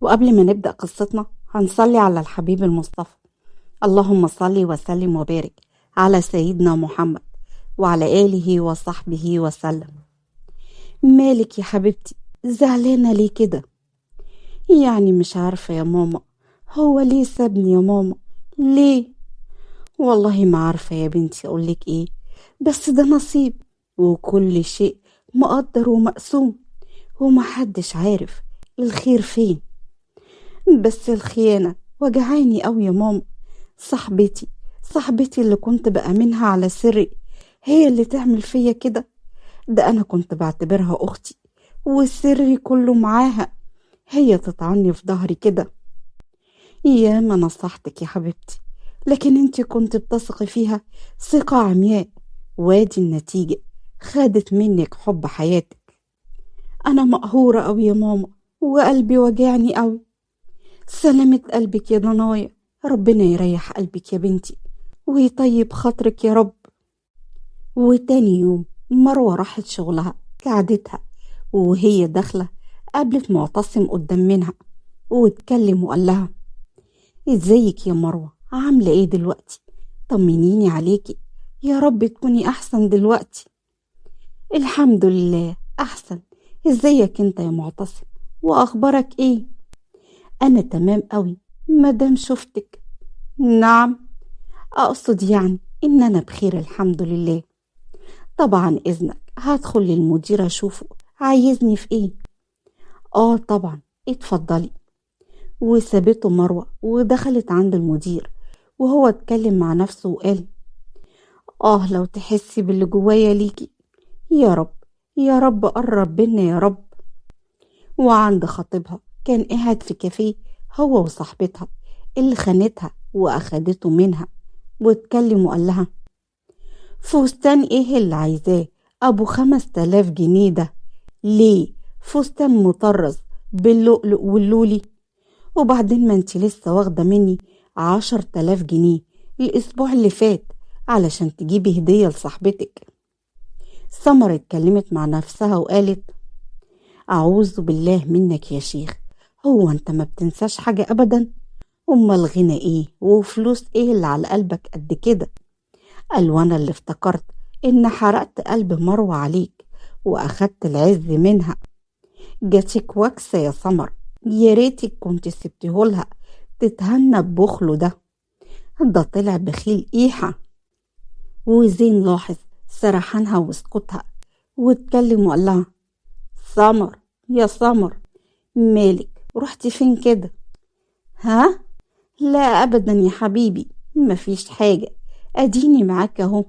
وقبل ما نبدأ قصتنا هنصلي على الحبيب المصطفى. اللهم صل وسلم وبارك على سيدنا محمد وعلى آله وصحبه وسلم. مالك يا حبيبتي زعلانة ليه كده؟ يعني مش عارفة يا ماما، هو ليه سابني يا ماما؟ ليه؟ والله ما عارفة يا بنتي أقولك إيه، بس ده نصيب وكل شيء مقدر ومقسوم ومحدش عارف الخير فين. بس الخيانة وجعاني أوي يا ماما. صاحبتي اللي كنت بأمنها على سري هي اللي تعمل فيا كده. ده أنا كنت بعتبرها أختي وسري كله معاها، هي تطعني في ظهري كده. يا ما نصحتك يا حبيبتي، لكن انت كنت بتثقي فيها ثقة عمياء، وادي النتيجة، خدت منك حب حياتك. أنا مقهورة أوي يا ماما وقلبي وجعني أوي. سلامة قلبك يا ضنايا، ربنا يريح قلبك يا بنتي ويطيب خاطرك يا رب. وتاني يوم مروة راحت شغلها كعادتها، وهي داخلة قابلت معتصم قدام منها واتكلم وقال لها: ازيك يا مروة، عاملة ايه دلوقتي؟ طمنيني عليكي، يا رب تكوني احسن دلوقتي. الحمد لله احسن، ازيك انت يا معتصم واخبارك ايه؟ انا تمام قوي مادام شفتك. نعم، اقصد يعني ان انا بخير الحمد لله. طبعا اذنك، هدخل للمدير اشوفه عايزني في ايه. اه طبعا اتفضلي. وسابته مروة ودخلت عند المدير، وهو اتكلم مع نفسه وقال: اه لو تحسي باللي جوايا ليكي، يا رب يا رب قرب بينا يا رب. وعند خطيبها كان قاعد في كافيه هو وصاحبتها اللي خانتها واخدته منها، واتكلم وقال لها: فستان ايه اللي عايزاه ابو 5000 جنيه ده؟ ليه فستان مطرز باللؤلؤ واللولي؟ وبعدين ما انت لسه واخده مني 10,000 جنيه الاسبوع اللي فات علشان تجيبي هدية لصاحبتك. سمر اتكلمت مع نفسها وقالت: اعوذ بالله منك يا شيخ، هو انت ما بتنساش حاجة ابدا؟ امال الغنى ايه وفلوس ايه اللي على قلبك قد كده؟ قال: وانا اللي افتكرت ان حرقت قلب مروة عليك واخدت العز منها. جاتك وكسة يا سمر، يا ريتك كنت سبتهولها تتهنى ببخله ده، ده طلع بخيل قيحة. وزين لاحظ سرحانها وسكوتها واتكلم وقال لها: سمر يا سمر، مالك رحتي فين كده؟ ها؟ لا ابدا يا حبيبي، مفيش حاجة، اديني معاك اهو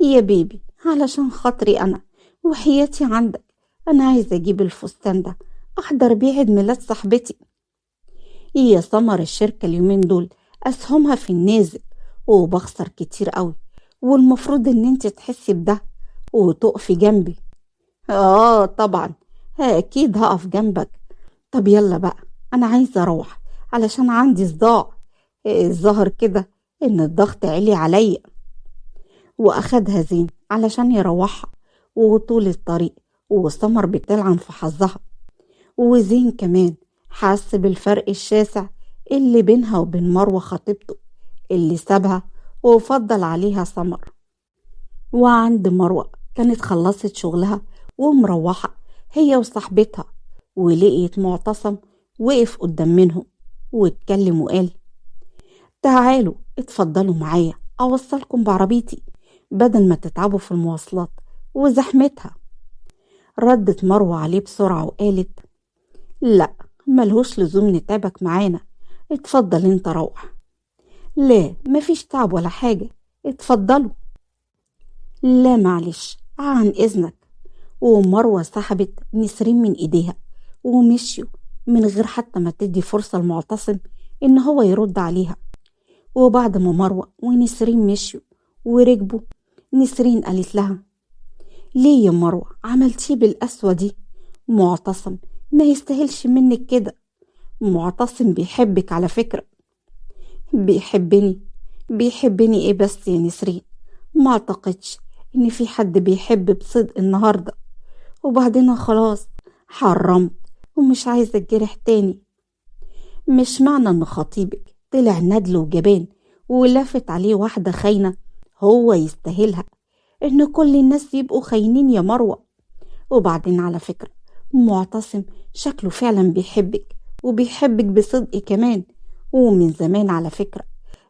يا بيبي، علشان خاطري انا وحياتي عندك، انا عايزة اجيب الفستان ده احضر بيه عيد ميلاد صاحبتي. يا سمر الشركة اليومين دول اسهمها في النازل وبخسر كتير قوي، والمفروض ان انت تحسي بده وتقفي جنبي. اه طبعا اكيد هقف جنبك. طب يلا بقى انا عايزة اروح علشان عندي صداع، الظاهر كده ان الضغط عالي عليا. واخدها زين علشان يروحها، وطول الطريق وسمر بتلعن في حظها، وزين كمان حس بالفرق الشاسع اللي بينها وبين مروة خطيبته اللي سابها وفضل عليها سمر. وعند مروة كانت خلصت شغلها ومروحة هي وصاحبتها، ولقيت معتصم وقف قدام منهم واتكلم وقال: تعالوا اتفضلوا معايا اوصلكم بعربيتي بدل ما تتعبوا في المواصلات وزحمتها. ردت مروة عليه بسرعة وقالت: لا ملهوش لزوم نتعبك معانا، اتفضل انت روح. لا مفيش تعب ولا حاجة، اتفضلوا. لا معلش عن اذنك. ومروة سحبت نسرين من ايديها ومشيوا من غير حتى ما تدي فرصة لمعتصم ان هو يرد عليها. وبعد ما مروة ونسرين مشيوا وركبوا، نسرين قالت لها: ليه يا مروة عملتيه بالقسوة دي؟ معتصم ما يستاهلش منك كده، معتصم بيحبك على فكرة. بيحبني؟ بيحبني ايه بس يا نسرين؟ ما اعتقدش ان في حد بيحب بصدق النهاردة، وبعدين خلاص حرمت ومش عايزة الجرح تاني. مش معنى ان خطيبك طلع ندل وجبان ولفت عليه واحدة خاينة هو يستاهلها ان كل الناس يبقوا خاينين يا مروة. وبعدين على فكرة معتصم شكله فعلا بيحبك، وبيحبك بصدق كمان، ومن زمان على فكرة،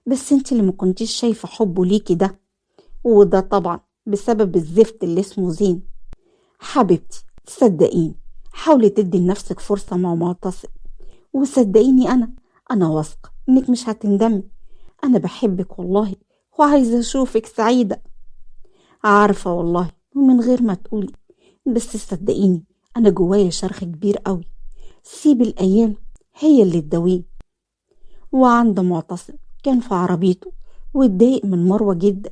بس انت اللي ما كنتيش شايفة حبه ليكي ده، وده طبعا بسبب الزفت اللي اسمه زين. حبيبتي صدقيني حاولي تدي لنفسك فرصة مع معتصم، وصدقيني أنا واثقة إنك مش هتندمي. أنا بحبك والله وعايزة أشوفك سعيدة. عارفة والله ومن غير ما تقولي، بس صدقيني أنا جوايا شرخ كبير قوي، سيب الأيام هي اللي تداويه. وعند معتصم كان في عربيته واتضايق من مروة جدا.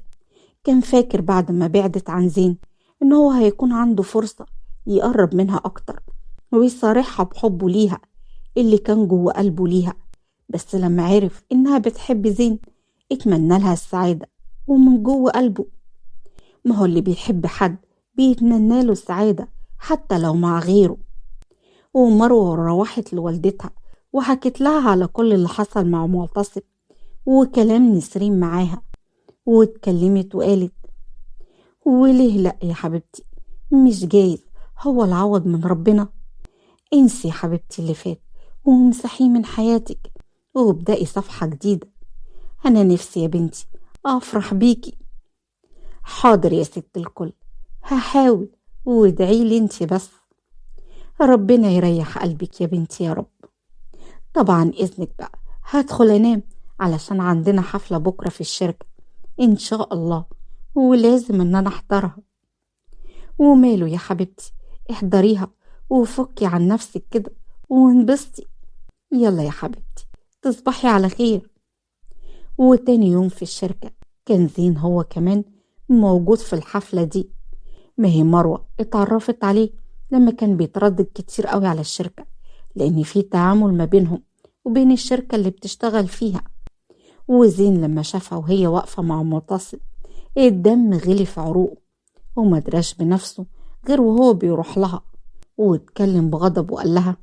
كان فاكر بعد ما بعدت عن زين إن هو هيكون عنده فرصة يقرب منها أكتر ويصارحها بحبه ليها اللي كان جوه قلبه ليها، بس لما عرف إنها بتحب زين اتمنى لها السعادة ومن جوه قلبه. ما هو اللي بيحب حد بيتمنى له السعادة حتى لو مع غيره. ومروة روحت لوالدتها وحكت لها على كل اللي حصل مع معتصم وكلام نسرين معاها، واتكلمت وقالت وليه لأ يا حبيبتي، مش جايز هو العوض من ربنا. انسي يا حبيبتي اللي فات وامسحيه من حياتك وابدأي صفحة جديدة. أنا نفسي يا بنتي أفرح بيكي. حاضر يا ست الكل، هحاول، وادعي لي انتي بس. ربنا يريح قلبك يا بنتي يا رب. طبعا إذنك بقى هدخل أنام علشان عندنا حفلة بكرة في الشركة إن شاء الله، ولازم إن أنا أحضرها. وماله يا حبيبتي، احضريها وفكي عن نفسك كده وانبسطي. يلا يا حبيبتي تصبحي على خير. وتاني يوم في الشركة كان زين هو كمان موجود في الحفلة دي. ما هي مروة اتعرفت عليه لما كان بيتردد كتير قوي على الشركة، لأن في تعامل ما بينهم وبين الشركة اللي بتشتغل فيها. وزين لما شافها وهي واقفة مع معتصم الدم غلي في عروقه وما دراش بنفسه غير وهو بيروح لها، واتكلم بغضب وقال لها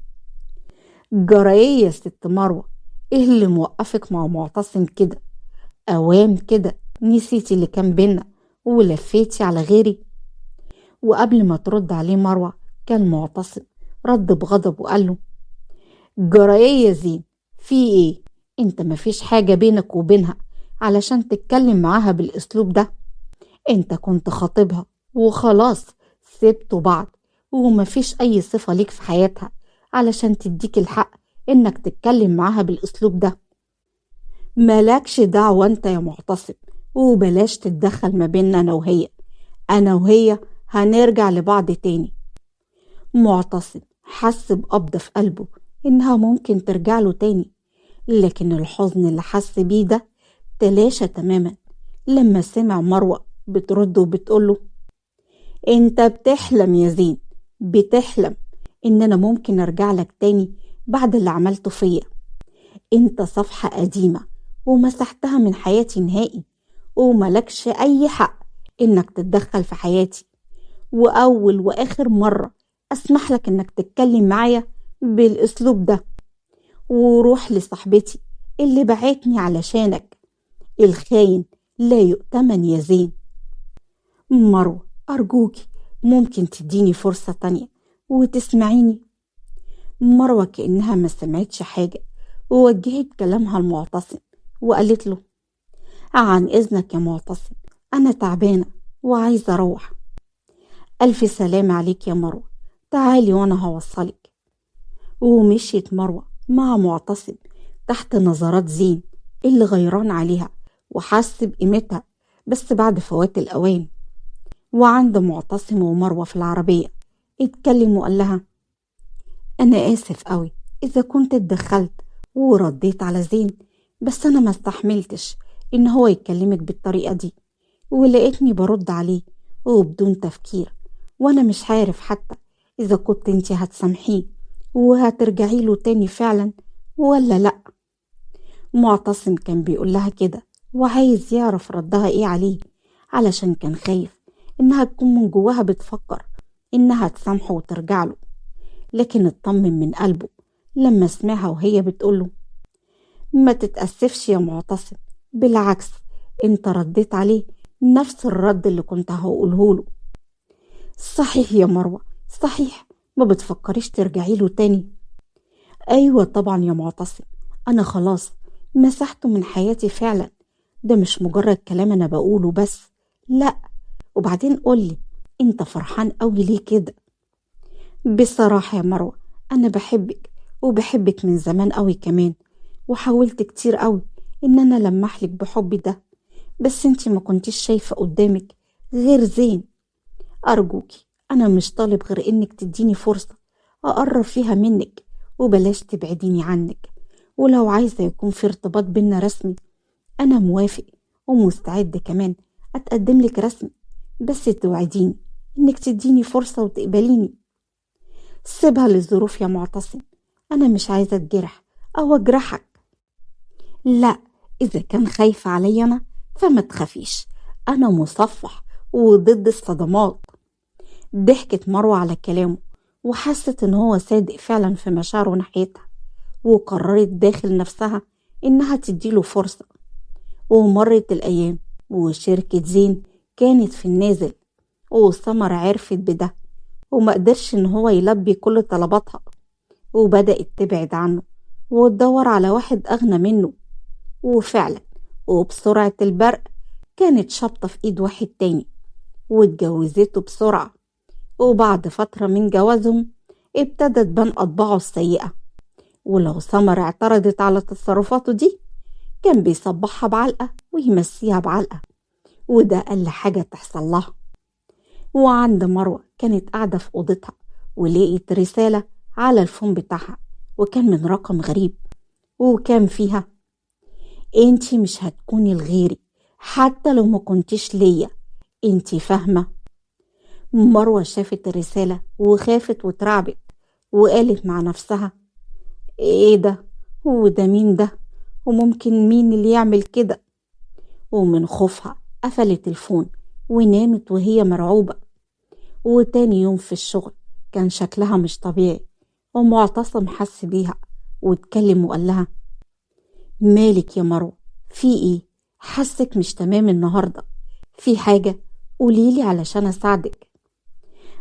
جرى ايه يا ست مروة؟ ايه اللي موقفك مع معتصم كده؟ اوام كده نسيتي اللي كان بينا ولفيتي على غيري؟ وقبل ما ترد عليه مروة كان معتصم رد بغضب وقال له جرى ايه يا زين؟ في ايه؟ انت مفيش حاجة بينك وبينها علشان تتكلم معاها بالاسلوب ده. انت كنت خاطبها وخلاص سبتوا بعض، ومفيش اي صفة ليك في حياتها علشان تديك الحق انك تتكلم معاها بالاسلوب ده. مالكش دعوة انت يا معتصم، وبلاش تتدخل ما بيننا انا وهي. انا وهي هنرجع لبعض تاني. معتصم حس بقبضة في قلبه انها ممكن ترجع له تاني، لكن الحزن اللي حس بيه ده تلاشى تماما لما سمع مروة بترد وبتقوله انت بتحلم يا زين، بتحلم ان انا ممكن ارجع لك تاني بعد اللي عملته فيا. انت صفحة قديمة ومسحتها من حياتي نهائي، وملكش اي حق انك تتدخل في حياتي، واول واخر مرة اسمح لك انك تتكلم معايا بالاسلوب ده. وروح لصاحبتي اللي بعتني علشانك، الخاين لا يؤتمن يا زين. مروة أرجوكي ممكن تديني فرصة تانية وتسمعيني؟ مروة كأنها ما سمعتش حاجة ووجهت كلامها المعتصم وقالت له عن إذنك يا معتصم، أنا تعبانة وعايزة أروح. ألف سلامة عليك يا مروة، تعالي وأنا هوصلك. ومشيت مروة مع معتصم تحت نظرات زين اللي غيران عليها وحس بقيمتها، بس بعد فوات الأوان. وعند معتصم ومروة في العربية اتكلم وقال لها أنا آسف قوي إذا كنت اتدخلت ورديت على زين، بس أنا ما استحملتش إن هو يكلمك بالطريقة دي، ولقيتني برد عليه وبدون تفكير، وأنا مش عارف حتى إذا كنت انتي هتسامحيه وهترجعي له تاني فعلا ولا لأ. معتصم كان بيقول لها كده وعايز يعرف ردها ايه عليه، علشان كان خايف انها تكون من جواها بتفكر انها تسامحه وترجع له. لكن اطمن من قلبه لما سمعها وهي بتقوله ما تتأسفش يا معتصم، بالعكس انت رديت عليه نفس الرد اللي كنت هقوله له. صحيح يا مروة، صحيح، ما بتفكريش ترجعي له تاني؟ ايوه طبعا يا معتصم، انا خلاص مسحته من حياتي فعلا، ده مش مجرد كلام انا بقوله بس، لا. وبعدين قولي انت فرحان قوي ليه كده؟ بصراحة يا مروة انا بحبك، وبحبك من زمان قوي كمان، وحاولت كتير قوي ان انا لمحلك بحبي ده، بس انتي ما كنتيش شايفة قدامك غير زين. ارجوكي انا مش طالب غير انك تديني فرصة اقرب فيها منك، وبلاش تبعديني عنك، ولو عايزة يكون في ارتباط بينا رسمي انا موافق ومستعد كمان اتقدم لك رسمي، بس توعديني انك تديني فرصة وتقبليني. سيبها للظروف يا معتصم، انا مش عايزة اتجرح او اجرحك. لا، اذا كان خايفة علي انا فما تخافيش، انا مصفح وضد الصدمات. ضحكت مروة على كلامه وحست ان هو صادق فعلا في مشاعره ناحيتها، وقررت داخل نفسها انها تديله فرصة. ومرت الايام وشركة زين كانت في النازل، وسمر عرفت بده وما قدرش ان هو يلبي كل طلباتها، وبدأت تبعد عنه وتدور على واحد اغنى منه. وفعلا وبسرعة البرق كانت شابطة في ايد واحد تاني واتجوزته بسرعة. وبعد فترة من جوازهم ابتدت بان أطباعه السيئة، ولو سمر اعترضت على تصرفاته دي كان بيصبحها بعلقة ويمسيها بعلقة، وده أقل حاجة تحصل لها. وعند مروة كانت قاعدة في أوضتها ولقيت رسالة على الفون بتاعها، وكان من رقم غريب، وكان فيها: انتي مش هتكوني لغيري حتى لو ما كنتيش ليا، انتي فاهمة؟ مروة شافت الرسالة وخافت وترعبت، وقالت مع نفسها: ايه ده؟ وده مين ده؟ وممكن مين اللي يعمل كده؟ ومن خوفها قفلت الفون ونامت وهي مرعوبة. وتاني يوم في الشغل كان شكلها مش طبيعي، ومعتصم حس بيها واتكلم وقال لها: مالك يا مروة؟ في ايه؟ حسك مش تمام النهاردة، في حاجة؟ قوليلي علشان اساعدك.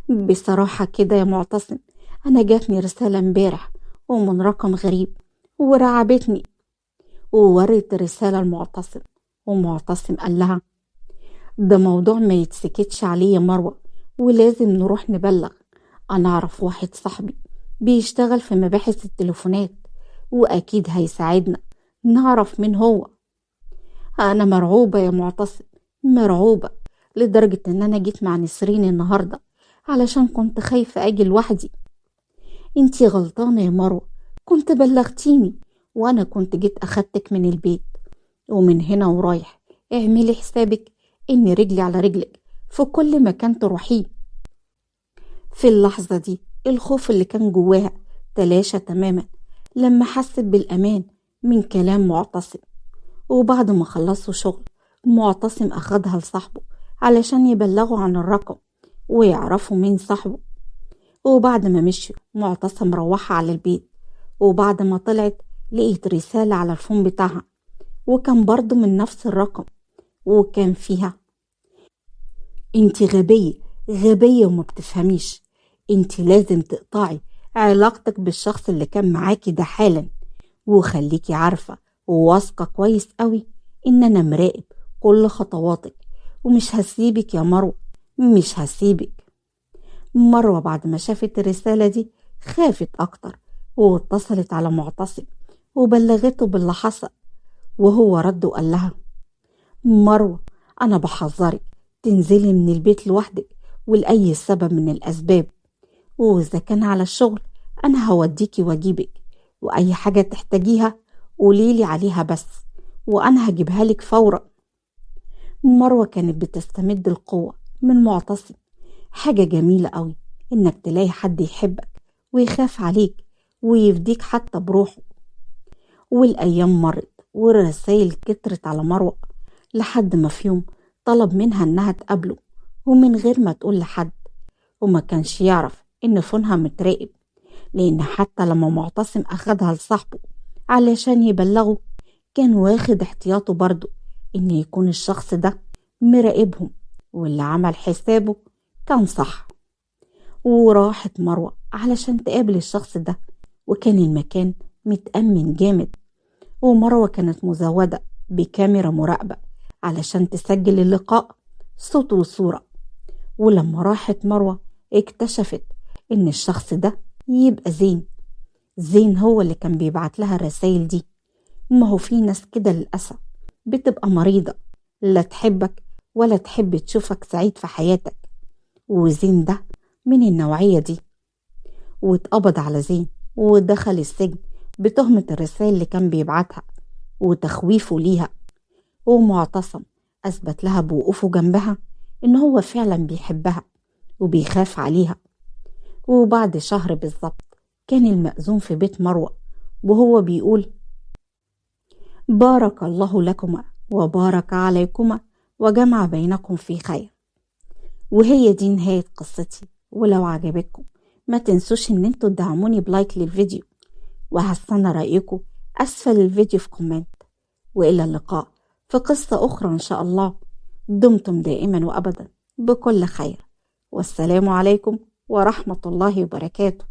بصراحة كده يا معتصم، انا جاتني رسالة امبارح ومن رقم غريب ورعبتني. وورت الرسالة لمعتصم، ومعتصم قال لها: ده موضوع ما يتسكتش عليه يا مروة، ولازم نروح نبلغ. انا اعرف واحد صاحبي بيشتغل في مباحث التليفونات واكيد هيساعدنا نعرف مين هو. انا مرعوبة يا معتصم، مرعوبة لدرجة ان انا جيت مع نسرين النهاردة علشان كنت خايفة اجي لوحدي. انتي غلطانة يا مروة، كنت بلغتيني وانا كنت جيت اخدتك من البيت، ومن هنا ورايح اعملي حسابك ان رجلي على رجلك في كل مكان تروحيه. في اللحظة دي الخوف اللي كان جواها تلاشى تماما لما حست بالأمان من كلام معتصم. وبعد ما خلصوا شغل معتصم أخدها لصاحبه علشان يبلغوا عن الرقم ويعرفوا مين صاحبه. وبعد ما مشوا معتصم روحها على البيت، وبعد ما طلعت لقيت رسالة على الفون بتاعها، وكان برضو من نفس الرقم، وكان فيها: انتي غبية غبية وما بتفهميش، انتي لازم تقطعي علاقتك بالشخص اللي كان معاكي ده حالا، وخليكي عارفة وواثقة كويس قوي ان انا مراقب كل خطواتك ومش هسيبك يا مروة، مش هسيبك. مروة بعد ما شافت الرسالة دي خافت اكتر، واتصلت على معتصم وبلغته باللي حصل، وهو رد وقال لها: مروة انا بحذرك تنزلي من البيت لوحدك ولأي سبب من الأسباب، وإذا كان على الشغل أنا هوديكي واجيبك، وأي حاجة تحتاجيها قوليلي عليها بس وأنا هجيبها لك فورا. مروة كانت بتستمد القوة من معتصم. حاجة جميلة قوي إنك تلاقي حد يحبك ويخاف عليك ويفديك حتى بروحه. والأيام مرت والرسائل كترت على مروة، لحد ما في يوم طلب منها إنها تقابله ومن غير ما تقول لحد، وما كانش يعرف إن فونها متراقب، لأن حتى لما معتصم أخدها لصاحبه علشان يبلغه كان واخد احتياطه برضه إن يكون الشخص ده مراقبهم، واللي عمل حسابه كان صح. وراحت مروة علشان تقابل الشخص ده، وكان المكان متأمن جامد، ومروة كانت مزودة بكاميرا مراقبة علشان تسجل اللقاء صوت وصورة. ولما راحت مروة اكتشفت إن الشخص ده يبقى زين. زين هو اللي كان بيبعت لها الرسائل دي. ما هو في ناس كده للأسف بتبقى مريضة، لا تحبك ولا تحب تشوفك سعيد في حياتك، وزين ده من النوعية دي. واتقبض على زين ودخل السجن بتهمة الرسائل اللي كان بيبعتها وتخويفه ليها. ومعتصم أثبت لها بوقوفه جنبها إن هو فعلا بيحبها وبيخاف عليها. وبعد شهر بالظبط كان المأذون في بيت مروة وهو بيقول: بارك الله لكما وبارك عليكما وجمع بينكم في خير. وهي دي نهاية قصتي، ولو عجبتكم ما تنسوش ان انتوا تدعموني ب like للفيديو، وهستنى رأيكم أسفل الفيديو في comment. وإلى اللقاء في قصة أخرى إن شاء الله. دمتم دائما وأبدا بكل خير، والسلام عليكم ورحمة الله وبركاته.